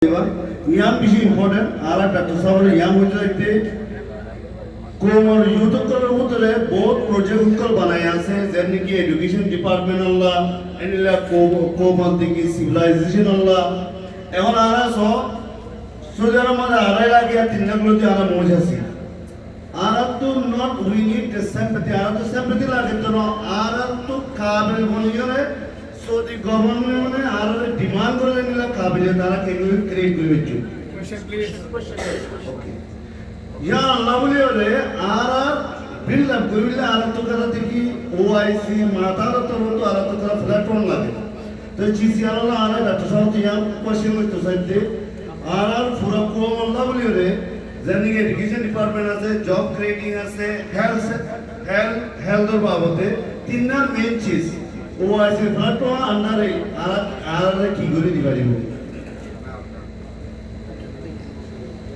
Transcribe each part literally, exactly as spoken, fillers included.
Yián beci important. Añára daktor sábore yián hoité hoité koumor youth ókkolor bútore bout project ókkol banai asé, zenne ki education department olla, endilla kou-, koumor diki civilization olla. Ehón añára só, Saudi Arab mazé añára lagi ar tin lak loti añára mouj así. Añárattú not we need the sympathy, añárattú sympathy lage to no, añárattú kabil boniyóre Saudi government e añárare demand gorer endilla kabiliyot añára kengori create gori faijjum. Question, please. Okay. Ya Allah boliyóre añára build up gori bole añárattú kara deki O I C matár torfóttu añárattú kara platform lage. Toi G C R olla añára daktor sáb ottu yián question goitto saidde, añárar fura koum olla buliyóre, zendilla education department asé, job creating asé, health, health, health or babote, tinnan main chiz, O I C platform or under e añára, añára ki gori di faribo?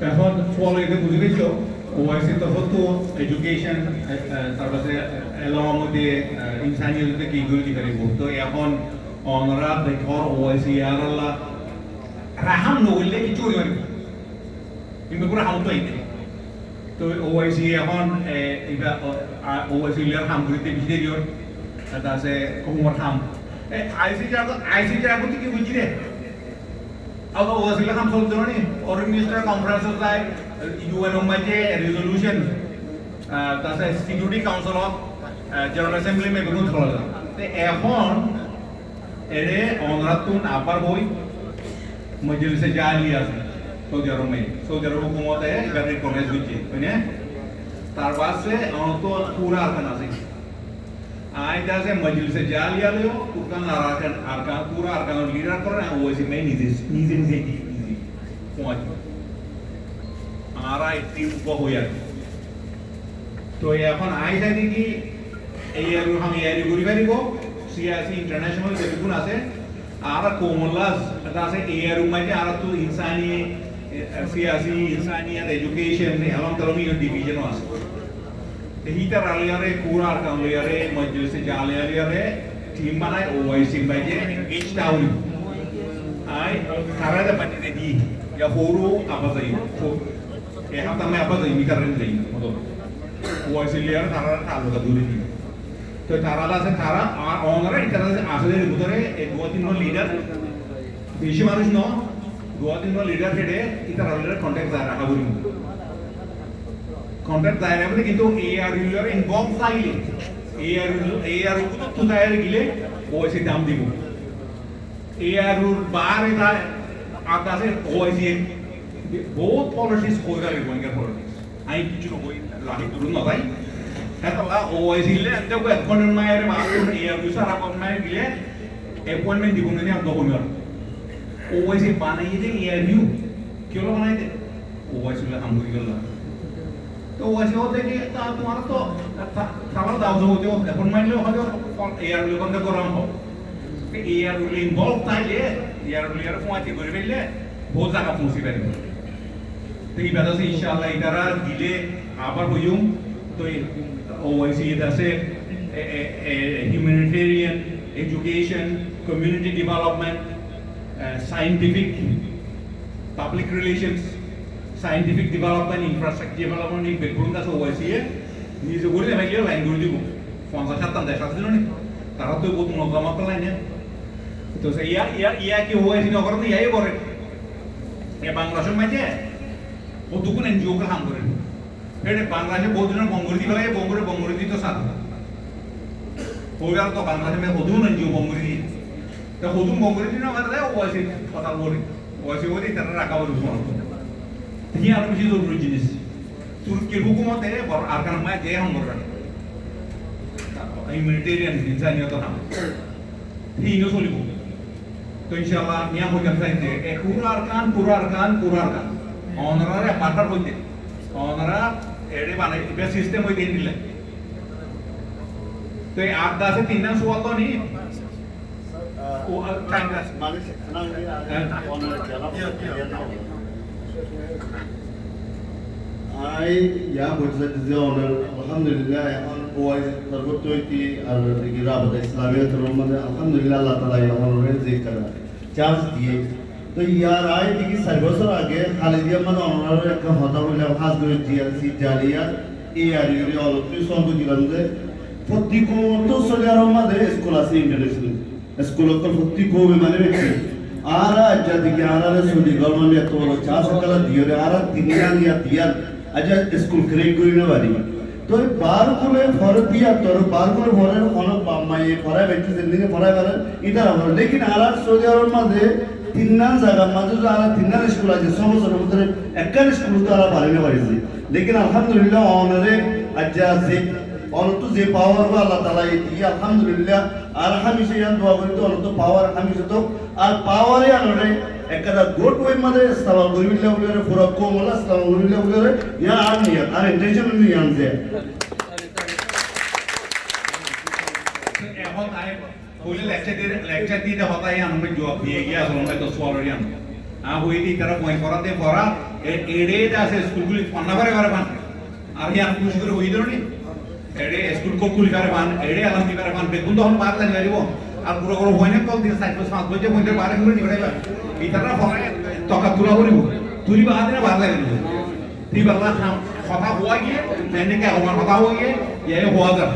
Ehón sual ede buzí faijjó, O I C torfóttu education, e, e, tarfore, e, elom ode, e, insaniyot ode ki gori di faribo. Toi ehón onora dekór O I C añáralla rahám no goille kessú gori no faribo. Kintu pura ham to aide. Toi O I C ehón, e, iba, o, a, O I C loi ham gorite beci deri ór. Eta asé koumor ham. E, I C J ago, I C J ago to ki buzí de? Ago O I C loi ham solto ni, Foreign Minister Conference ot zai, U N or maze resolution, ah, tarfore Security Council ot, ah, General Assembly member gun sola zai. Te ehón ere onorattún abar boi Majlis-e Jalia asé, Saudi Arab maze, Saudi Arab hukumote ibar recognize goijje, buijjón né? Tar bade onorattú pura Arkan asé. Añí de asé Majlis-e Jalia loi, Furkan ar Arkan, Arkan, pura Arkanor leader gorer, añí O I C maze nize, nize, nize, nize, nize. Fúañti. Añára ek team uggwá ói ar. Toi ehón añí sai de ki, A R U ham A R U gori faribo, siyasi international zebeggún asé, añára koum olla, eta asé, A R U maze añárattú insani, e, siyasi, insaniyat, education, elom telom, iín or division o asé. Te hítara loiyóre, pura Arkan loiyóre, Majlis-e Jalia loiyóre, team banai O I C maze engage táibo. Añí tarare bani de di, ya horu abas ai, ho-, e hafta maze abas ai, mi tarare di, modot. O I C loiyóre tarare taallukat gori di. Toi tara asé, tara, a, onora itara asé, asé de bútore, e dui tin jon leader, beci manúc no, dui tin jon leader hede, itara loi contact zaira hábori. Contact zaira hábori, kintu A R U loi involve táile, A R U, A R U to zaira gile, O I C dam dibo. A R U r baáre ta, ar asé O I C bout politics hoói félaibo, engar politics. Añí kessú no hoói, lagi duru no zai. Hétolla O I C le ente ko ek ghontar maze re, ba A R U sára ghontar maze gile appointment dibo na, ente ko hoói félaibo. O I C banaiye de A R U. Kiyólla banaiye de? O I C loi ham gori gela. To O I C hoó de ki, ta tuáñra to, ta, ta, tara dao, appointment loi hoó de, A R U loi contact goró hoó. Te A R U loi involve táile, A R U loi ar fúañti gori faille, bout zaga foóñsi faribo. Te ibá asé, inshallah, itara dile abar hoiyum, toi O I C asé, e, e, e, humanitarian, education, community development, e, scientific, public relations, scientific development, infrastructure development, ei beggún asé O I C e nize gori no faille line gori dibo. Fonzaic sáttan dec asé no ni? Tara to bout munozzamat line e. To se iya, iya, iya ki O I C no gore, iya, iya gore. E Bangladecor maze hoddúr N G O ke ham gore. Ede Bangladece bout din bond gori di félaiye, bond gori, bond gori di to sar. Hoibar to Bangladece maze hoddúr N G O bond gori di. Te hoddúr bond gori di no fare, O I C hotá bole. O I C bole, tarare raká bole. Te híyan beci zoruri jinis. Turkir hukumote boro Arkan maze ham gore. Humanitarian, insaniyotor ham. Híno solibo. To inshallah, miyan hoitam saide, e pura Arkan, pura Arkan, pura Arkan. Onorare partner hoite. Onora ede banai, iba system hoite endilla. To e ar asé tinnan sual to ni? O, ar, time asé. Añí yián hoito saide ze onor, alhamdulillah, ehón O I C torfóttu hoite ar deki Rabita Islamiyya torfóttu, alhamdulillah, Allah Taala ehón onore ze ekkán chance diye, Toi yar age deki sair bosór age Halidiyar mazé onorar ekká hotá hoilam, hás gorí G R C, Jaliya, A R U re olottú sóngo dilam ze, fottí koumottú Saudi Arobor mazé eskul asé, international eskul okkol fottí koume mane beci. Añára aijja deki añárare Saudi government e etó boro chance ekkán diyóre, añára tinnán ya diyar aijja eskul create gorí no fari. Toi baárgune fore tiyattor, baárgune fore hono baf maye forai faitté, zendilla forai farer, ítara fore. Lekin añára Saudi Arobor mazé tinnán zagar mazé zodi añára tinnán eskul asé, só bosóror bútore ekkán eskul to añára bani no farici. Lekin alhamdulillah, onore aijja ze, onottú ze power Allah taala e diye, alhamdulillah, ar hámica yián dua gorí de, onottú power hámica tók, ar power e onore ekkán good way mazé estemal goríbolla buliyóre, fura koum olla estemal goríbolla buliyóre, yián ar niyat, ar intention yián ze. Ehón añí hoile lecture diye, lecture diye de hotá yián, añí juwab diye giyé, asóle añí to suwal yián. Añí hoiyí de ítara point forat de fora, e, eçe de asé eskul guli fonná fare fare fan. Ar yián kucíc gorí hoiyí de ni. Eçe eskul kúli fare fan, eçe elam di fare fan, beggún to ehón baáre zai no faribo. Ar gura gura fuain ókkol din sair bosór, fañs bosór fuain ókkol baáre gorí no faribo. Ítara fora toka tula foribo. Tuli baade na baáre zai no faribo. Tui bála ham, hotá hoó giyé, tui ene ke añár hotá hoó giyé, yián hoó zar.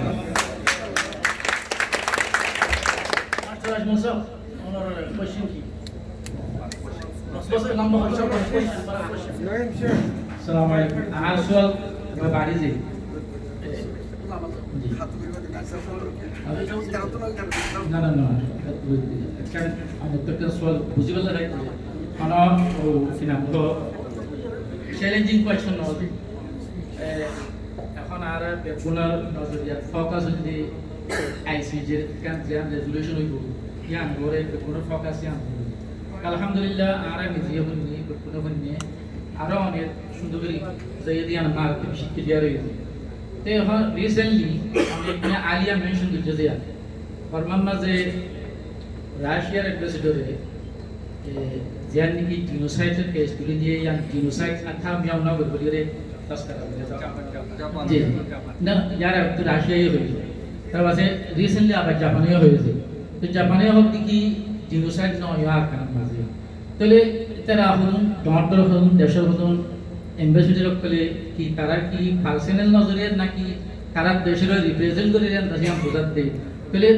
Añár question ki? Assalamu alaikum. Añár suwal bari ze. Ji. Na, na, na. Ekkán, añár to ekkán suwal buzí félailam. Mane, ó, ki nam to, challenging question no. E, ehón añára beggúnor nozoriyat focus óilde I C J r ekkán ziyán resolution óibo, yián gore beggúnor focus yián óibo. Alhamdulillah, añára nize fúinni, beggúne fúinne, aró onek cúndor gorí zaiyé de yián añár beci clear óiye. Te ehón recently onek alia mention goijjé de, Bormar mazé Russiar ambassador e, e, ziyán niki genocide or case tuli diye, yián genocide ar tham yián no gorí buli re taskara buli re. Ji. Na, yar age to Russia ye hoiyé. Tar bade recently abar Japan e hoiyé. To Japan e hoó de ki genocide no óiye Arakan mazé. Tóile tará hodún, Donald Trump hodún, decór hodún ambassador ókkole ki tará ki personal nozoriyat naki tará decóre represent gorí yián buzadde? Tóile